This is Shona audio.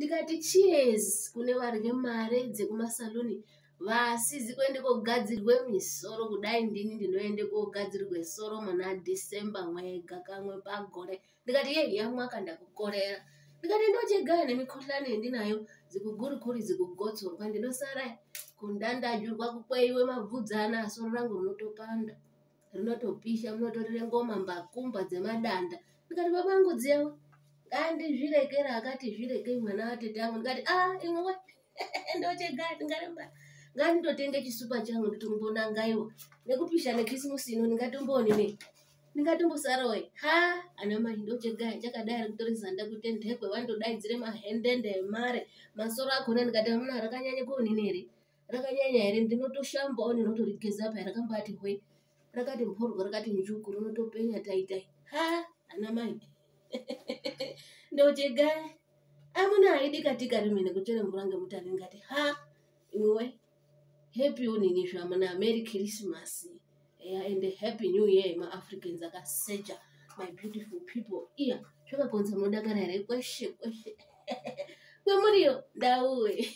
Ndikati cheers kune varye mare dzekumasaluni vasizi kuende kogadzirwe misoro. Kudai ndini ndinoende kogadzirwe soro muna December mwega kamwe pagore. Ndikati ye yamwaka ndakukorera. Ndikati ndochegaya nemikhuhlani yendinayo, zikugurukuri zikugotsorwa, ndinosara kundandajurwa kukweiwe mabvudzana, soro rangu rinotopanda, rinotopisha, munotorere ngoma mbakumba dzemadanda. Ndikati baba angu dziyawe ngandizvirekere, akati zvirekei mwana watete angu. Ndikati a imwe ndochegaya ndingaremba, nganditotenge chisupa changu nditombonangaiwa nekupisha nekisimusi ino, ndingatomboonine ndingatombosarawo. Ha ana mai, ndochegaya chakadai ari kutore zanda kuite ndhekwe, vandodaidzire mahendende emare masoro akhona. Ndikati amuna rakanyanya kuonini here, rakanyanya here? Ndinotoshambawo, ndinotorigeza paya, rakambati hwe, rakati mphorwo, rakati njuku, rinotopenya taitai. Ha ana mai, ndochegaya amuna haidikatika rimene kuchere mvura ngemutare. Ndikati ha imwe happy onini zvamuna, Merry Christmas, yeah, and Happy New Year maAfricans akaseja, my beautiful people. Iya zvakakonza, munodakara here kweshe kweshe kwemuriyo ndauwe?